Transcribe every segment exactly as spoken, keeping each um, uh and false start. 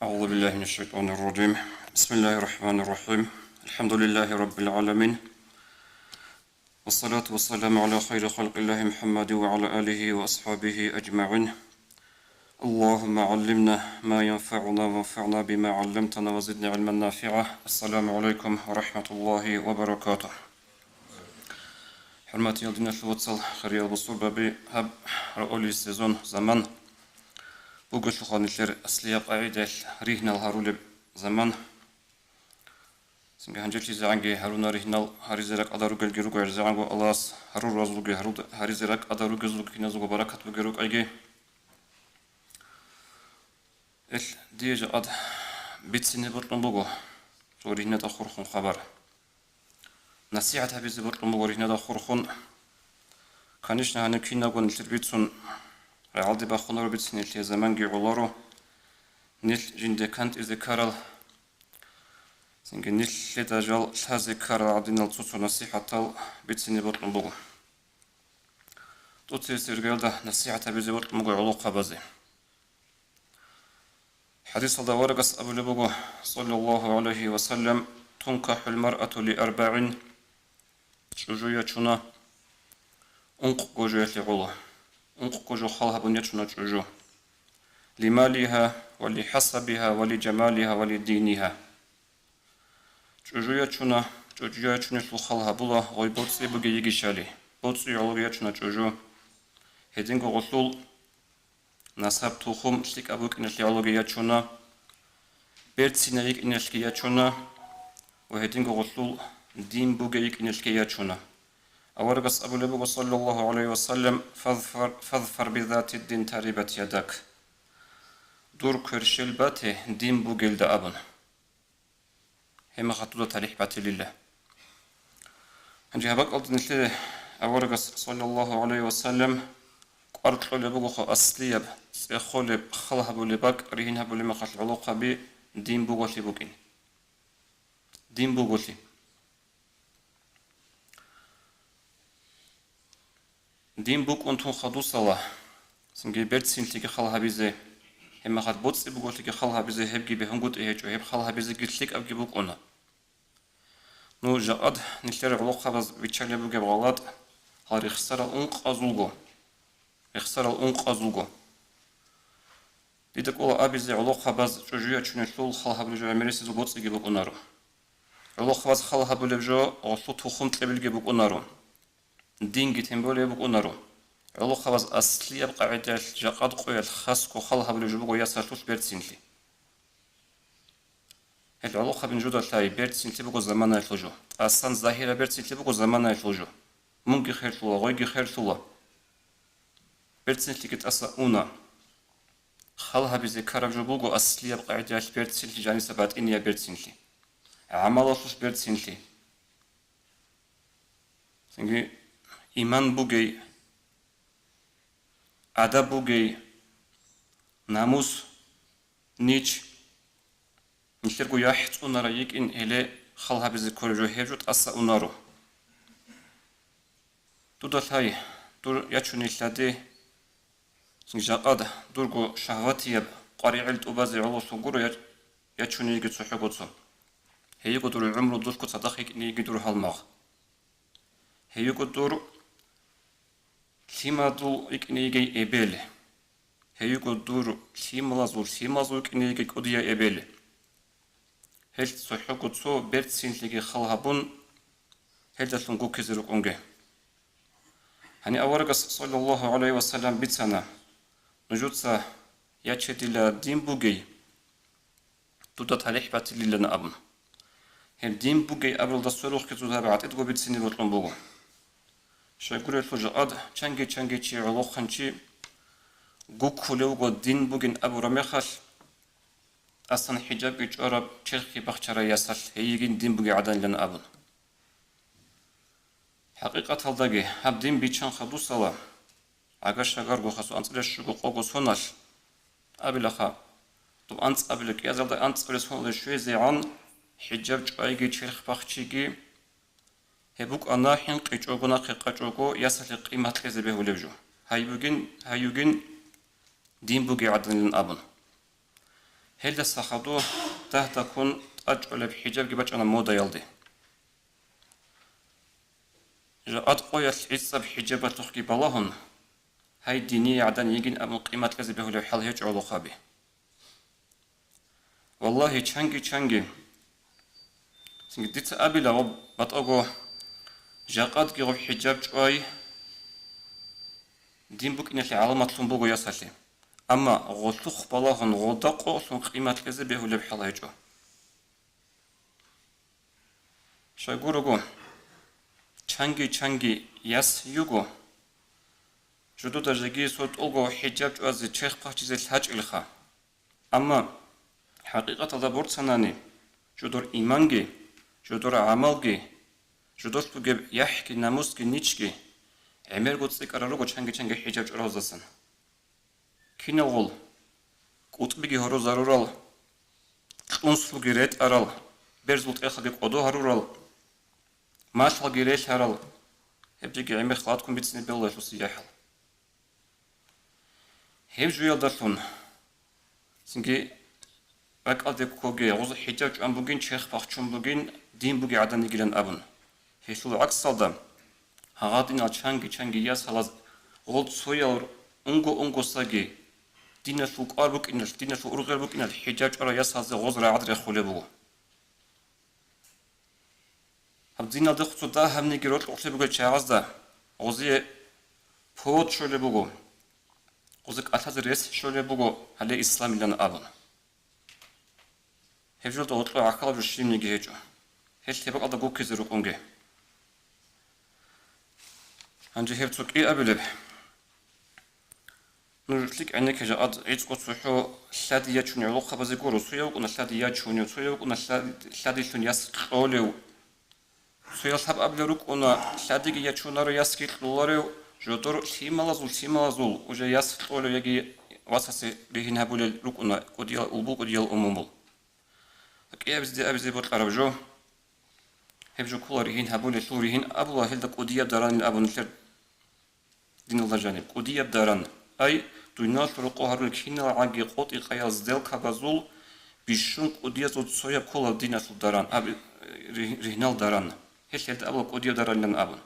أعوذ بالله من الشيطان الرجيم. بسم الله الرحمن الرحيم. الحمد لله رب العالمين. والصلاة والسلام على خير خلق الله محمد وعلى آله وأصحابه أجمعين. اللهم علمنا ما ينفعنا وانفعنا بما علمتنا وزدنا علما نافعا. السلام عليكم ورحمة الله وبركاته. ХӀурматиял диналъул вацал, хириял бусурбаби, гьаб раулей сезон заман бугелъулха нилъер аслияб къагӀидаялъ ригьнал гьарулеб заман. Цинги гьанжелъизегӀанги гьаруна ригьнал, гьаризе ракӀалда ругелги руго гӀерзегӀанго Аллагьас, гьаруразулги гьаруда-, гьаризе ракӀалда ругезулги киназулго баракат бугел рукӀайги. Эл, дие жакъад бицине бокьун буго цо ригьнада хурхун хабар. НасихӀат гьабизе бокьун буго ригьнада хурхун. Конечно, гьаниб кинабго нилъер бицун рагӀалде бахунаро, бицинелъе заманги гӀоларо. Нилъ жинде кантӀизе ккарал, цинги нилъеда жал лъазе ккарал гӀадинал цо-цо насихӀатал бицине бокьун буго. ТӀоцебесеб иргаялда насихӀат гьабизе бокьун буго гӀолохъабазе. ХӀадисалда аварагас абулеб буго, саллаллагьу гӀалайгьи ва саллам: «Тункахьул маръату ли арбагӀин», чӀужу ячуна ункъго жоялъе гӀоло. Ункъго жо хал гьабун ячуна чӀужу: «Ли малигьа ва ли хӀасабигьа ва ли жамалигьа ва ли динигьа». ЧӀужу ячуна, чӀужу ячунелъул хал гьабула гъой боцӀи бугей йигищали, боцӀи гӀологи ячуна чӀужу. Гьединго гъолъул насаб-тухум лъикӀаб букӀиналъе гӀологи ячуна, берцинай йикӀиналъги ячуна ва гьединго гъолъул дин бугей йикӀиналъги ячуна. Аварагас абулеб буго, саллаллагьу гӀалайгьи ва саллам: «Фазфар, фазфар бизатиддин тарибат ядак». Дур кверщел бате дин бугелда абун. Гьеб мехалъ дуда талихӀ батилила. Гьанже гьаб бакӀалда нилъее аварагас, саллаллагьу гӀалайгьи ва саллам, кӀвар кьолеб бугоха аслияб, цӀехолеб, хал гьабулеб бакӀ ригьин гьабулеб мехалъ гӀолохъаби дин буголъи букӀин. Дин буголъи. Дин букӀун тун хадусала, цинги берцинлъиги хал гьабизе, гьеб мехалъ боцӀи буголъиги хал гьабизе, гьебги бегьунгутӀи гьечӀо, гьеб хал гьабизеги лъикӀабги букӀуна. Ну, жакъад нилъер гӀолохъабаз биччалеб бугеб гъалатӀ, гьал рехсарал ункъазулго, рехсарал ункъазулго. Дида кӀола абизе, гӀолохъабаз чӀужу ячунелъул хал гьабулеб жо гӀемерисезул боцӀиги букӀунаро. ГӀолохъабаз хал гьабулеб жо гъолъул тухум кьебилги букӀунаро. Динги тем более букӀунаро. ГӀолохъабаз аслияб къагӀидаялъ жакъад къоялъ хасго хал гьабулеб жо буго ясалъулъ берцинлъи. Гьел гӀолохъабин жуда лъай, берцинлъи буго заманаялъул жо. ТӀасан загьира берцинлъи буго заманаялъул жо. Мунги херлъула, гъойги херлъула. Берцинлъиги тӀаса уна. Хал гьабизе ккараб жо буго аслияб къагӀидаялъ берцинлъи, жаниса батӀинияб берцинлъи. ГӀамалалъулъ берцинлъи. Цинги иман бугей, адаб бугей, намус, нич, нилъерго яхӀ цӀунарай йикӀин гьеле хал гьабизе кколеб жо, гьеб жо тӀаса унаро. Дуда лъай, дур ячуней лъади, жакъад дурго шагьватияб къваригӀел тӀубазе гӀололъун гуро я-, ячуней йиги цохӀого цо. Гьейго дур гӀумру дулъго цадахъ йикӀиней йиги дур гьалмагъ. Гьейго дур лъимадул йикӀиней йигей эбел. Гьейго дур лъималазул, лъималазул йикӀиней йигей кӀудияй эбел. Гьел цохӀого цо берцинлъиги хал гьабун, гьелдалъун гуккизе рукӀунге. Гьанив аварагас, саллаллагьу гӀалайгьи ва саллам, бицана: «Нужеца яче дила дин бугей, дуда талихӀ батилилан», – абун. Гьеб дин бугей абуралда сверухъе цо гьаб гӀатӀидго бицине бокьун буго. Щайгурелъул жакъад чанги-чанги чи, гӀолохъанчи гуккулев вуго дин бугин абураб мехалъ, тӀасан хӀиджабги чӀвараб, черхги бахчарай ясалъ гьей йигин дин бугей гӀаданилан абун. ХӀакъикъаталдаги гьаб дин биччан хадусала, гӀагар-шагарго хасу анцӀабилеб щуго къого соналъ, абилаха, доб анцӀабилеб кӀиязалда анцӀабилеб соналде щвезегӀан, хӀиджаб чӀвайги черх бахчиги, гьеб букӀана хӀинкъичӀого нахъе къачӀого ясалъе къимат кьезе бегьулеб жо. Гьай бугин, гьай югин, дин бугей гӀаданилан абун. Гьелдаса хадур дагь-дагьккун тӀадчӀвалеб хӀиджабги бачӀана модаялде. Жакъа къоялъ гӀицӀаб хӀиджабалъухъги балагьун, гьай динияй гӀадан йигин абун къимат кьезе бегьулеб хӀал гьечӀо гӀолохъаби. Валлагьи, чанги-чанги. Цинги дица абила, гъоб батӀаго жакъадги гъоб хӀиджаб чӀвай дин букӀиналъе гӀаламатлъун буго ясалъе. Амма гъолъухъ балагьун, гъода къоялъун къимат кьезе бегьулеб хӀал гьечӀо. Щай гурого, чанги-чанги яс йиго, жодода жеги сордолго хӀиджаб чӀвазе, черх пахчизе лъачӀилха. Амма хӀакъикъаталда борцанани, жодор иманги, жодор гӀамалги, жодолъ бугеб яхӀги намусги ничги гӀемерго цӀикӀкӀарал руго чанги-чанги хӀиджаб чӀвараздасан. Киналгъул кӀутӀбиги гьорозарурал, кьунслъуги ретӀарал, берзул тӀехалги кӀодо гьарурал, малъалги релълъарал, гьеб жеги гӀемер халатккун бицине бегьуларелъул сияхӀал. Гьеб жуялдалъун, цинги бакӀалде ккоге, гъоза хӀиджаб чӀван бугин, черх бахчун бугин, дин бугин гӀадан йигилан абун. Гьелъул гӀаксалда, гьагъадинал чанги-чанги ясалаз гъол цоял унго-унгосаги диналъул кӀвар букӀиналъ, диналъул ургъел букӀиналъ хӀиджаб чӀварал ясалзе гъоз рагӀад рехулеб буго. Гьаб диналде хъуцӀа дагьабниги рокьукълъи бугел чагӀазда гъозие повод щолеб буго, гъозе кӀалъазе рес щолеб буго гьале исламилан абун. Гьеб жолда гъоркьо гӀахьалаб жо щибниги гьечӀо. Гьелъ гьеб бакӀалда гуккизе рукӀунге. Гьанже гьеб цо кӀиабилеб. Нуж лъикӀ гӀенекке, жакъад гӀицӀго цохӀо лъади ячун гӀолохъабазе гуро, цояв вукӀуна лъади ячунев, цояв вукӀуна лъади-, лъадилъун яс кьолев. Цоял гьаб абулел рукӀуна, лъадиги ячунаро, ясги кьоларев, жодор лъималазул, лъималазул уже яс кьолев яги васасе ригьин гьабулел рукӀуна кӀудиял, улбул кӀудиял умумул. КӀиабизе-диабизе бокьараб жо. Гьеб жо ккола ригьин гьабулелъул, ригьин абула гьелда кӀудияб даранин абун нилъер диналда жаниб. КӀудияб даран, ай, дуниялалъул рокъоб гьарулел киналгӀаги къотӀи-къаял сделкабазул бищун кӀудиязул цояб ккола диналъул даран, аб-, ригь-, ригьнал даран. Гьелъ гьелда абула кӀудияб даранилан абун.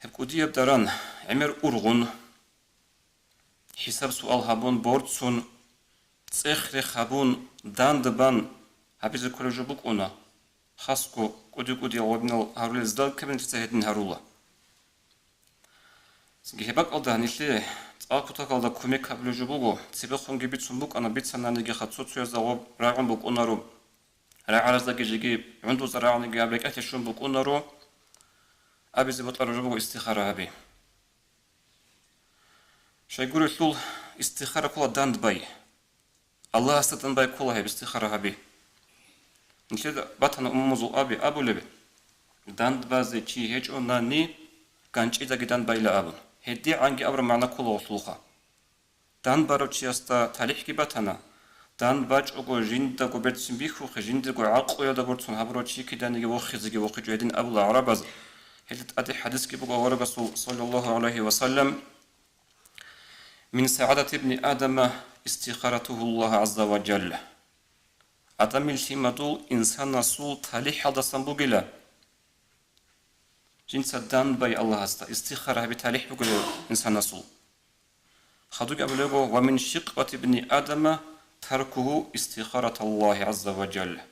Гьеб кӀудияб даран гӀемер ургъун, хӀисаб-суал гьабун, борцун, цӀех-рех гьабун, дандбан гьабизе кколеб жо букӀуна. Хасго кӀуди-кӀудиял гъодинал гьарулел сделкаби нилъеца гьедин гьарула. Цинги гьеб бакӀалда нилъее цӀакъ кутакалда кумек гьабулеб жо буго, цебехунги бицун букӀана, бицананигиха цо-цоязда гъоб рагӀун букӀунаро, рагӀараздаги жеги гӀундузда рагӀаниги гьаб рекӀелъе щун букӀунаро, абизе бокьараб жо буго истихара гьаби. Щайгурелъул истихара ккола дандбай. Аллагьасда дандбай ккола гьеб истихара гьаби. Нилъеда батана умумузул аби абулеб, дандбазе чи гьечӀонани, ганчӀидаги дандбайила абун. ГьедигӀанги абураб магӀна ккола гъолъулха. Дандбарав чиясда талихӀги батана, дандбачӀого жиндаго берцин бихьухъе, жиндирго гӀакълуялда борцун гьабурав чи киданиги вохизеги вохичӀо гьедин абула гӀарабаз. Гьелда тӀаде хӀадисги буго аварагасул, саллаллагьу гӀалайгьи ва саллам, «Мин сагӀадати ибни Адама истихаратугьу Аллагь гӀазза ва жалла». Адамил лъимадул, инсанасул талихӀалдасан бугила. Жинца дандбай Аллагьасда, истихара гьаби талихӀ бугила инсанасул. Хадубги абулеб буго: «Ва мин шикъвати ибни Адама таркугьу истихараталлагьи гӀазза ва жалла».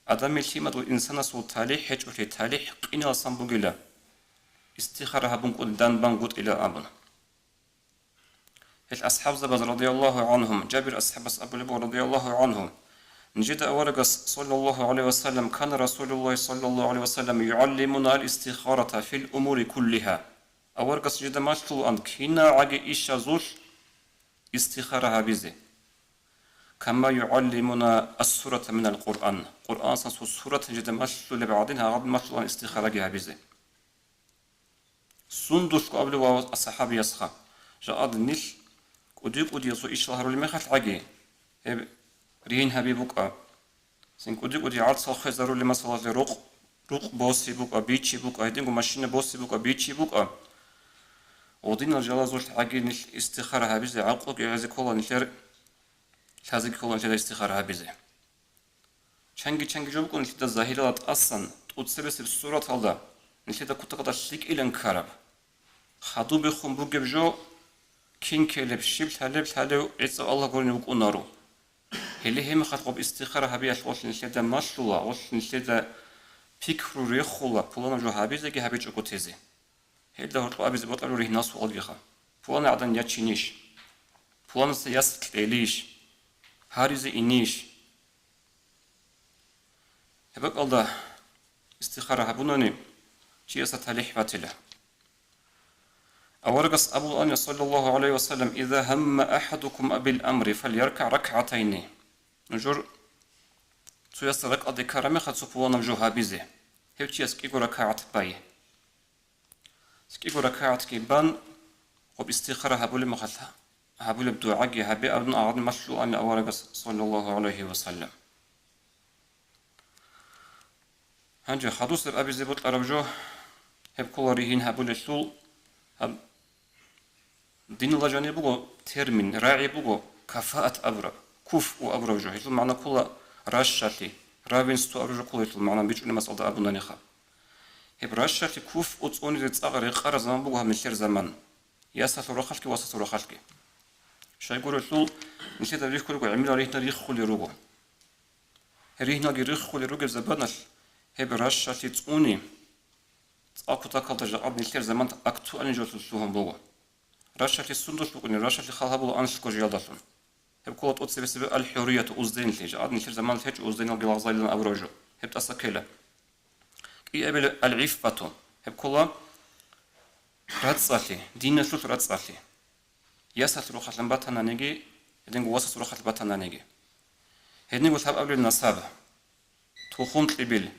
Адамил лъимадул, инсанасул талихӀ гьечӀолъи, талихӀ къиналдасан бугила, истихара гьабун кӀун дандбан гутӀила абун. Гьел асхӀабзабаз, радияллагьу гӀангьум, Жабир асхӀабас абулеб буго, радияллагьу гӀангьу, нижеда аварагас, саллаллагьу гӀалайгьи ва саллам, «Кана Расулуллагьи, саллаллагьу гӀалайгьи ва саллам, югӀаллимуна ал-истихарата фил умури куллигьа». Аварагас нижеда малъулаан кинагӀаги ишазулъ истихара гьабизе. «Кама югӀаллимуна ас-сурата минал Къуръан». Къуръанасул сурат нижеда малъулеб гӀадин, гьагъадин малъулаан истихараги гьабизе. Сундулъго абулеб буго асхӀабиясха, жакъа нилъ кӀуди-кӀудиясул ишал гьарулеб мехалъ гӀаги, гьеб ригьин гьаби букӀа. Цин кӀуди-кӀуди гӀарцал хвезарулеб, масалалъе, рукъ, рукъ боси букӀа, бичи букӀа, гьединго машина боси букӀа, бичи букӀа. Гъодинал жалазулъ гӀаги нилъ истихара гьабизе гӀакълуги гӀезе ккола нилъер. Гьазги ккола нилъеда истихара гьабизе. Чанги-чанги жо букӀун нилъеда загьиралда тӀасан, тӀоцебесеб сураталда, нилъеда кутакалда лъикӀилан ккараб. Хадубехун бугеб жо, кин ккелеб, щиб лъалеб лъалев ГӀиса Аллагь гурони вукӀунаро. Гьеле гьеб мехалъ гъоб истихара гьабиялъ гъолъ нилъеда малъула, гъолъ нилъеда пикру рехула, пуланаб жо гьабизеги гьабичӀого тезе. Гьелда гьоркьоб абизе бокьараб ригьнал суалгиха: пуланай гӀадан ячинищ? Пуланаса яс кьелищ? Гьаризе инищ? Гьеб бакӀалда истихара гьабунани, чиясда талихӀ батила. Аварагас абулаан, саллаллагьу гӀалайгьи ва саллам: «Иза гьамма ахӀадукум бил амри, фальяркагӀ ракгӀатайни». Нужер цоясда ракӀалде ккараб мехалъ цо пуланаб жо гьабизе, гьев чияс кӀиго ракагӀат бай. КӀиго ракагӀатги бан, гъоб истихара гьабулеб мехалъ гьабулеб дугӀаги гьабе абун агъадин малъулаан аварагас, саллаллагьу гӀалайгьи ва саллам. Гьанже хадусеб абизе бокьараб жо, гьеб ккола ригьин гьабулелъул, гьаб-, динила жаниб буго термин, рагӀи буго кафаат абураб, куфъу абураб жо, гьелъул магӀна ккола ращалъи, равенство абураб жо ккола гьелъул магӀна бичӀчӀулеб масъалда абунаниха. Гьеб ращалъи, куфъу цӀунизе цӀакъ рекъараб заман буго гьаб нилъер заман, ясалъул рахъалъги васасул рахъалъги. Щайгурелъул нилъеда рихьулел руго, гӀемерал ригьнал риххулел руго. Гьеб ригьналги риххулел ругеб заманалъ гьеб ращалъи цӀуни, цӀакъ кутакалда жакъа нилъер заман актуальный жолъун лъугьун буго. Ращалъи сундулъ букӀунеб, ращалъи хал гьабула анлъго жиялдалъун. Гьеб ккола тӀоцебесеб аль-хӀуррияту, узденлъи, жакъа нилъер заманалъ гьечӀо узденал гелагъзалилан абураб жо, гьеб тӀаса ккела. КӀиабилеб аль-гӀиффату, гьеб ккола рацӀцӀалъи, диналъулъ рацӀцӀалъи. Ясалъул рахъалъан батананиги, гьединго васасул рахъалъ батананиги. Гьединго лъабабилеб насаб, тухум кьибил,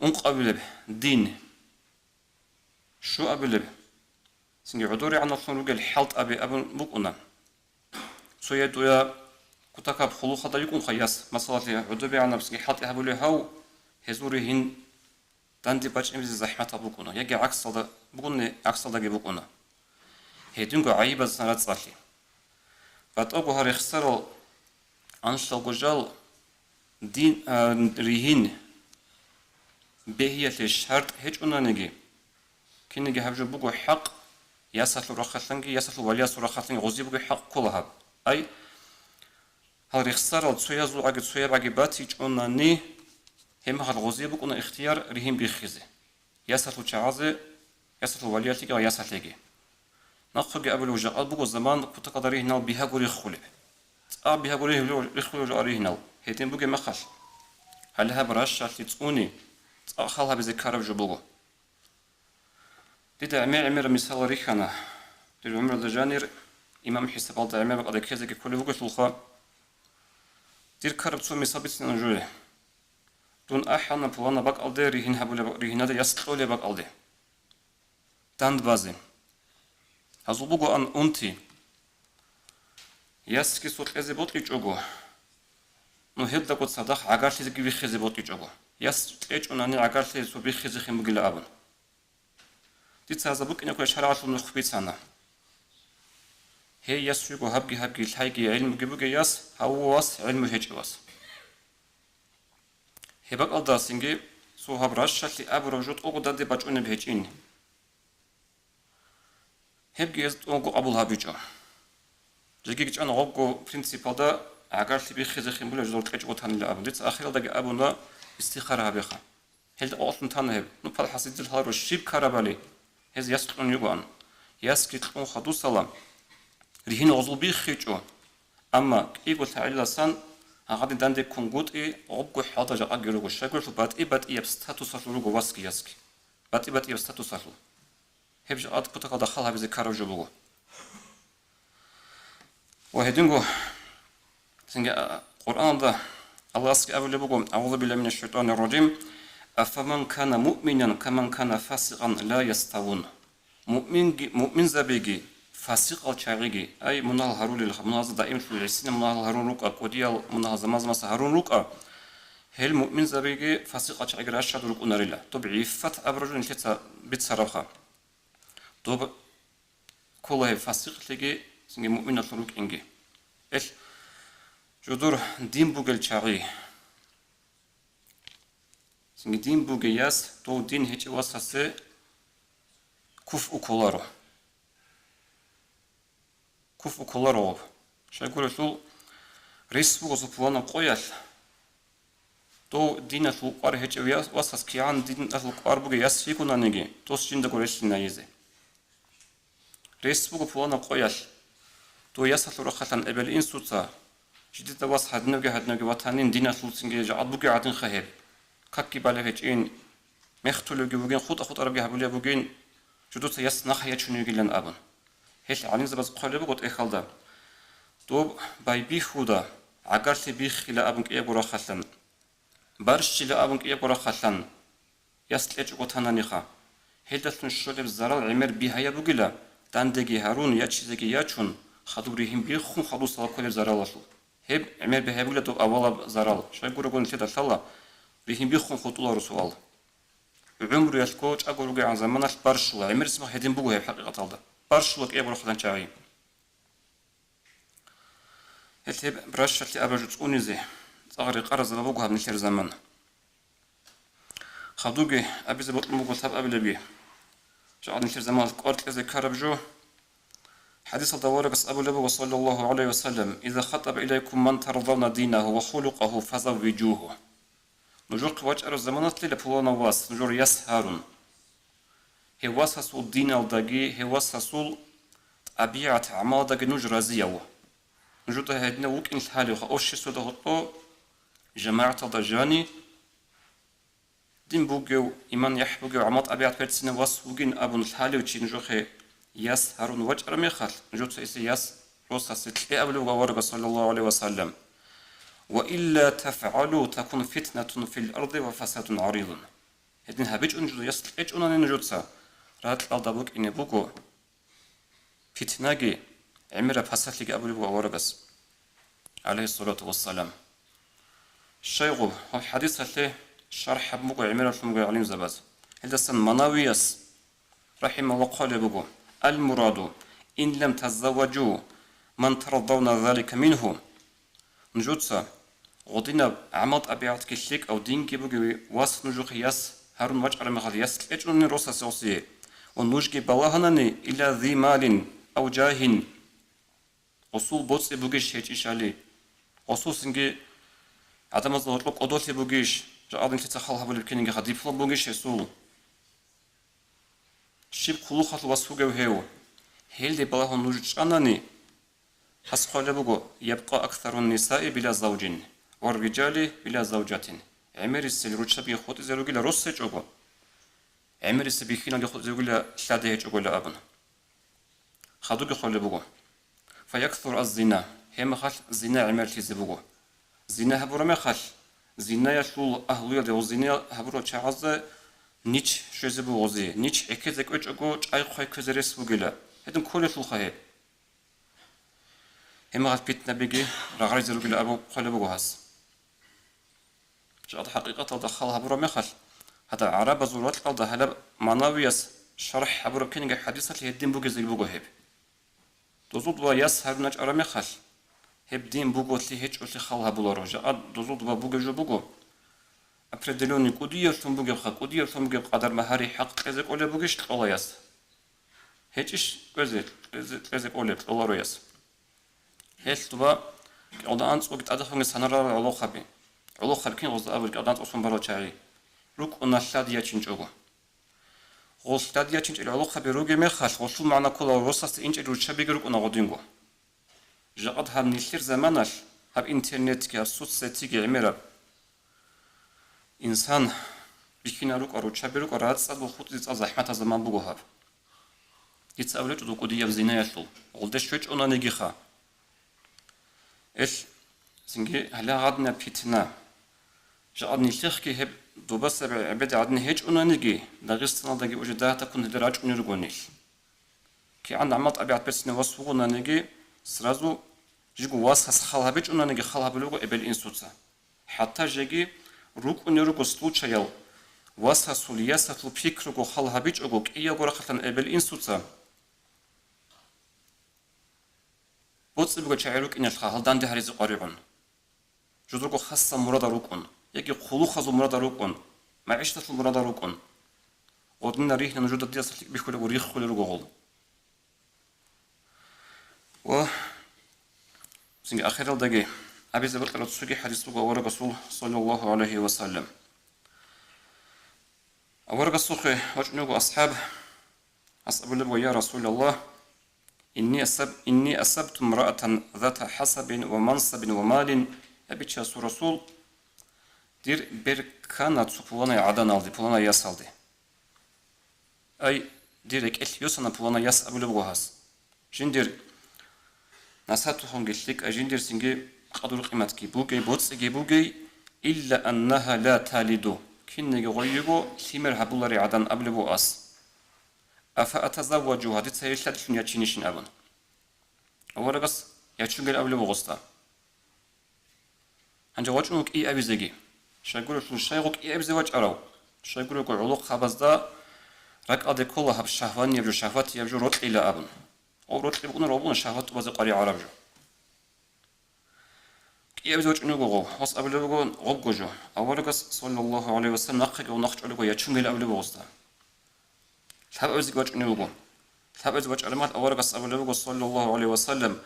ункъабилеб дин, щуабилеб, цинги гӀодорегӀанаблъун ругел хӀалтӀаби абун букӀуна. Цояй-цояй кутакаб хъулухъалда йикӀунха яс, масалалъе, гӀодобегӀанаб цинги хӀалтӀи гьабулев гьав, гьезул ригьин данде бачӀинабизе захӀматаб букӀуна, яги гӀаксалда букӀуни, гӀаксалдаги букӀуна. Гьединго гӀайибазасан рацӀцӀалъи. БатӀаго гьал рехсарал анлъалго жал дин, а, ригьин бегьиялъе шартӀ гьечӀонаниги, кинниги гьаб жо буго хӀакъ, ясалъул рахъалъанги, ясалъул валиясул рахъалъанги гъози буго хӀакъ ккола гьаб. Ай, гьал рехсарал цоязул гӀаги цояб гӀаги батичӀонани, гьеб мехалъ гъози букӀуна ихтияр ригьин биххизе. Ясалъул чагӀазе, ясалъул валиялъеги ва ясалъеги. Нахъеги абулеб, жакъа буго заман кутакалда ригьнал бигьаго риххулеб. ЦӀакъ бигьаго риххулев, риххулев жо ригьнал. Гьедин бугеб мехалъ, гьале гьаб ращалъи цӀуни, цӀакъ хал гьабизе ккараб жо буго. Дида гӀемер-гӀемераб мисалал рихьана. Дир гӀумруялда жанир имам хӀисабалда гӀемер бакӀалде ккезеги кколев вугелъулха. Дир ккараб цо мисал бицинилан журе. Дун ахӀана пуланаб бакӀалде ригьин гьабулеб, ригьиналда яс кьолеб бакӀалде. Дандбазе. Гьазул бугоан унти. Ясги цо кьезе бокьичӀого, ну, гьелдаго цадахъ гӀагарлъизеги биххизе бокьичӀого. Яс кьечӀонани гӀагарлъи цо биххизехин бугила абун. Дица гьазда букӀинабго шаргӀалъул нух бицана. Гьей яс вуго гьабги-гьабги лъайги гӀилмуги бугей яс, гьав вас гӀилму гьечӀев вас. Гьеб бакӀалдасинги цо гьаб ращалъи абураб жо тӀого данде бачӀунеб гьечӀин. Гьебги гьез тӀого къабул гьабичӀо. Жеги чӀана гъобго принципалда гӀагарлъи биххизехин бугила жо кьечӀого танила абун. Дица ахиралдаги абуна, истихара гьабеха. Гьелда къокълъун тана гьеб. Ну, пал хӀасидил гьаларо щиб ккарабали, гьез яс кьун йигоан. Ясги кьун хадусала, ригьин гъозул биххичӀо. Амма кӀиго лъагӀалиласан гьагъадин данде ккунгутӀи, гъобго хӀалда жакъаги руго. Щайгурелъул батӀи-батӀияб статусалъул руго васги ясги. БатӀи-батӀияб статусалъул. Гьеб жо ад кутакалда хал гьабизе ккараб жо буго. Ва гьединго цинги, а, Къуръаналда Аллагьасги абулеб буго: «Аузу биллагьи минаш шайтанир ражим. Афаман кана муъминан каман кана фасикъан ла яставун». Муъминги, муъминзабиги, фасикъал чагӀиги, ай, мунагьал гьарулел, мунагьазда даимлъун гӀисина мунагьал гьарун рукӀа, кӀудиял мунагьал заман-заманаса гьарун рукӀа, гьел муъминзабиги фасикъал чагӀиги ращад рукӀунарила. Доб гӀиффат абураб жо нилъеца бицарабха. Доб ккола гьеб фасикълъиги, цинги муъминалъун рукӀинги. Эл жодор дин бугел чагӀи, цинги дин бугей яс, дов дин гьечӀев васасе куф уколаро. Куф уколаро гъоб. Щайгурелъул рес буго цо пуланаб къоялъ, дов диналъул кӀвар гьечӀев яс-, васас кигӀан диналъул кӀвар бугей яс йигонаниги, дос жиндаго релълъинайизе. Рес буго пуланаб къоялъ, дов ясалъул рахъалъан эбел-инсуца, жидеда вас гьадинавги-гьадинавги ватанин, диналъул цинги жагӀад бугей гӀадинха гьеб. Какги балеб гьечӀин, мехтулевги вугин, хутӀа-хутӀарабги гьабулеб бугин, жудуца яс нахъа ячун йигилан абун. Гьелъ гӀалимзабаз хъвалеб буго тӀехьалда, доб байбихьуда, гӀагарлъи биххила абун кӀиябго рахъалъан, барщила абун кӀиябго рахъалъан, яс кьечӀого тананиха. Гьелдалъун щолеб зарал гӀемер бигьаяб бугила, дандеги гьарун, ячизеги ячун, хадуб ригьин биххун хадусала кколеб заралалъул. Гьеб гӀемер бигьаяб бугила доб авалаб зарал, щайгурелъул нилъеда лъала, ригьин биххун хутӀуларо суал. ГӀумруялъго чӀаго ругегӀан заманалъ барщула, гӀемерисеб гьедин буго гьеб хӀакъикъаталда. Барщула кӀиябго рахъалъан чагӀи. Гьелъ гьеб бращалъи абажу цӀунизе, цӀакъ рекъараб буго гьаб нилъер заман. Хадуги абизе бокьун буго лъабабилаби. Жакъа нилъер заманалъ кӀвар кьезе ккараб жо. ХӀадисалда аварагас абулеб буго, саллаллагьу гӀалайгьи ва саллам: «Иза хатӀаба илайкум ман тардавна динагьу ва хулукъагьу, фазаввижугьу». Нужехъе вачӀараб заманалъила пуланав вас нужер яс гьарун. Гьев васасул диналдаги, гьев васасул тӀабигӀат-гӀамалдаги нуж разияв. Нужеда гьединав вукӀин лъалевха, обществода гьоркьо, жамагӀаталда жанив, дин бугев, иман-яхӀ бугев, гӀамал-тӀабигӀат берцинав вас вугин абун лъалев чи нужехъе яс гьарун вачӀараб мехалъ, нужеца гьесие яс росасе кье абулеб буго аварагас, саллаллагьу гӀалайгьи ва саллам: «Ва илла тафгӀалу, такун фитнатун фил арди ва фасадун гӀаридун». Гьедин гьабичӀони нужеда яс кьечӀонани нужеца, ракьалда букӀине буго питнаги, гӀемераб пасалъиги абулеб буго аварагас, гӀалайгьиссалату вассалам. Щайгу, гьаб хӀадисалъе шархӀ гьабун буго гӀемералъун буго гӀалимзабаз. Гьелдасан Манавияс, рахӀимагьуллагь, хъвалеб буго: «Ал-мураду, ин лам тазавважу ман тардавна залика мингьу». Нужеца гъодинаб гӀамал-тӀабигӀатги лъикӀав, динги бугев вас нужехъе яс гьарун вачӀараб мехалъ, яс кьечӀунани росасе гъосие, ва нужги балагьанани, ила зи малин ав жагьин, гъосул боцӀи бугищ гьечӀищали, гъосул цинги гӀадамазда гьоркьоб кӀодолъи бугищ, жакъа нилъеца хал гьабулеб кинигиха, диплом бугищ гьесул. Щиб хъулухъалъ вас вугев гьев? Гьелде балагьун нуж чӀанани, гьас хъвалеб буго: «Ябкъа аксарун нисаи била завжин, ва рижали била завжатин». ГӀемерисел руччабиги хутӀизе ругила рос гьечӀого, гӀемерисел бихьиналги хутӀизе ругила лъади гьечӀогойила абун. Хадуги хъвалеб буго: «Фаяксуру аз-зина», гьеб мехалъ зина гӀемерлъизе буго. Зина гьабураб мехалъ, зинаялъул агьлуялде ва зина гьабурал чагӀазда нич щвезе бугозе, нич гӀекезе кӀвечӀого, чӀай-хъвай кквезе рес бугила. Гьедин кколелъулха гьеб. Гьеб мехалъ питнабиги рагъаризе ругила абун хъвалеб буго гьас. Жакъа хӀакъикъаталда хал гьабураб мехалъ, гьадаб гӀарабазул ракьалда гьалаб Манавияс шархӀ гьабураб киниги хӀадисалъе гьедин бугезеги буго гьеб. Дозул доба яс гьарун вачӀараб мехалъ, гьеб дин буголъи гьечӀолъи хал гьабуларо. Жакъа дозул доба бугеб жо буго, определённый кӀудияблъун бугебха, кӀудияблъун бугеб къадар магьари хӀакъ кьезе кӀолеб бугищ кьола яс? ГьечӀищ кьезе, кьезе, кьезе кӀолеб кьоларо яс? Гьелъ доба кӀикъоялда анцӀгоги тӀадехунги санарал гӀолохъаби. ГӀолохъаби кин гъозда абулеб кӀикъоялда анцӀго сон барал чагӀи? РукӀуна лъади ячинчӀого. Гъолъ лъади ячинчӀел гӀолохъаби ругеб мехалъ, гъолъул магӀна ккола росасда инчӀел руччабиги рукӀуна гъодинго. Жакъад гьаб нилъер заманалъ, гьаб интернетги, гьаб соцсетиги гӀемераб. Инсан бихьинал рукӀа, руччаби рукӀа, рацӀцӀадго хутӀизе цӀакъ захӀматаб заман буго гьаб. Дица абулеб гьечӀо дов кӀудияб зинаялъул, гъолде щвечӀонанигиха. Эл, цинги гьале гьадинаб питна. Жакъад нилъехъги гьеб добасаб гӀебеде гӀадин гьечӀонаниги, Дагъистаналдаги уже дагьтаккун гьеле рачӀунел руго нилъ. КигӀан гӀамал-тӀабигӀат берцинав вас вугонаниги, сразу жиго васас хал гьабичӀонаниги, хал гьабулеб буго эбел-инсуца. ХӀатта жеги рукӀунел руго случаял, васасул, ясалъул пикруго хал гьабичӀого, кӀиябго рахъалъан эбел-инсуца боцӀи бугел чагӀи рукӀиналъха гьал данде гьаризе къваригӀун. Жударго хасал мурадар рукӀун, яги хъулухъазул мурадар рукӀун, магӀишаталъул мурадар рукӀун. Гъодинал ригьнана жуда диаса лъикӀ бихьулеб ва риххулел руго гъол. Ва цинги ахиралдаги абизе бокьараб цоги хӀадис буго аварагасул, саллаллагьу гӀалайгьи ва саллам. Аварагасухъе вачӀун вуго асхӀаб, гьас абулеб: «Ва я Расулаллагь, инни асаб-, инни асабту имраатан зата хӀасабин ва мансабин ва малин», я Бичасул Расул, дир бер ккана цо пуланай гӀаданалде, пуланай ясалде. Ай, дир рекӀелъ йосана пуланай яс абулеб буго гьас. Жиндир насатухъунги лъикӀай, жиндирцинги къадру-къиматги бугей, боцӀиги бугей, илла аннагьа ла талиду, кинниги гъой йиго лъимер гьабуларей гӀадан абулеб буго гьас. Афа атазавважу, гьадица гьей лъадилъун ячинищин абун. Аварагас ячунгел абулеб буго гъосда. Гьанже вачӀун вуго кӀиабизеги. Щайгурелъул щай гъо кӀиабизе вачӀарав? Щайгурелъул гӀолохъабазда ракӀалде ккола гьаб шагьванияб жо, шагьватияб жо рокьила абун. Гъов рокьи букӀунаро гъобгун шагьват тӀубазе къваригӀараб жо. КӀиабизе вачӀун вуго гъов, гъос абулеб буго гъобго жо. Аварагас, саллаллагьу гӀалайгьи ва саллам, нахъеги гъов нахъ чӀолего ячунгел абулеб буго гъосда. Лъабабизе вачӀунев вуго. Лъабабизе вачӀараб мехалъ аварагас абулеб буго, саллаллагьу гӀалайгьи ва саллам: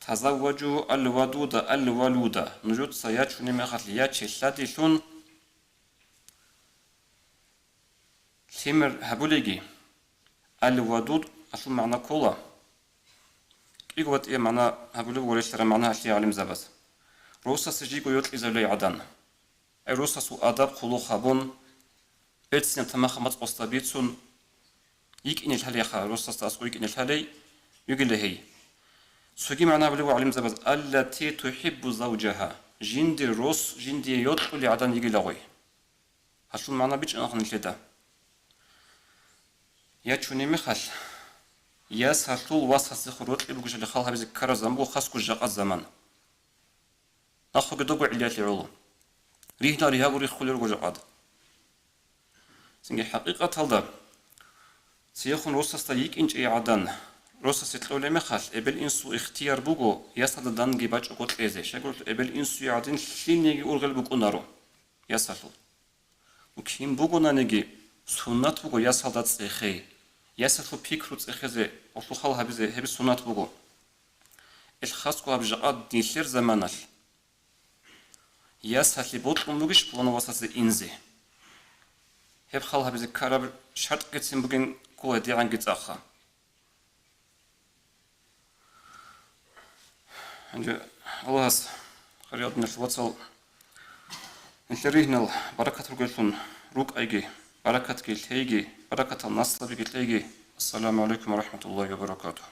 «Тазавважу ал-вадуда ал-валуда». Нужеца ячунеб мехалъ яче лъадилъун лъимер гьабулеги. Ал-вадуд алъул магӀна ккола. КӀиго батӀияб магӀна гьабулеб буго релълъараб магӀна гьалъие гӀалимзабаз. Росасе жиго йокьизабулей гӀадан. Гьай, росасул адаб-хъулухъ гьабун, берцинаб тамахаб мацӀ гъосда бицун, йикӀине лъалейха, росасда аскӀов йикӀине лъалей, йигила гьей. Цоги магӀна гьабулеб буго гӀалимзабаз: «Аллати тухӀиббу завжагьа», жиндир рос жиндие йокьулей гӀадан йигила гъой. Гьалъул магӀна бичӀчӀана нилъеда. Ячунеб мехалъ, ясалъул васасдехун рокьи бугищали хал гьабизе ккараб заман буго хасго жакъа заман. Нахъеги дого гӀиллаялъе гӀоло. Ригьнал ригьаго риххулел руго жакъад. Цинги хӀакъикъаталда, цеехун росасда йикӀинчӀей гӀадан, росасе кьолеб мехалъ, эбел-инсул ихтияр буго ясалда данги бачӀого кьезе, щайгурелъул эбел-инсуе гӀадин лъилниги ургъел букӀунаро ясалъул. Ну, кин бугонаниги, суннат буго ясалда цӀехей, ясалъул пикру цӀехезе, гъолъул хал гьабизе, гьеб суннат буго. Ил хасго гьаб жакъа нилъер заманалъ ясалъе бокьун бугищ пуланав васасе инзе? Гьеб хал гьабизе ккараб шартӀгицин бугин ккола дигӀанги цӀаха. Гьанже Аллагьас, хириял диналъул вацал, нилъер ригьнал баракат ругеллъун рукӀайги, баракатги лъейги, баракатал наслабиги лъейги. Ассаламу гӀалайкум ва рахӀматуллагьи ва баракатугьу.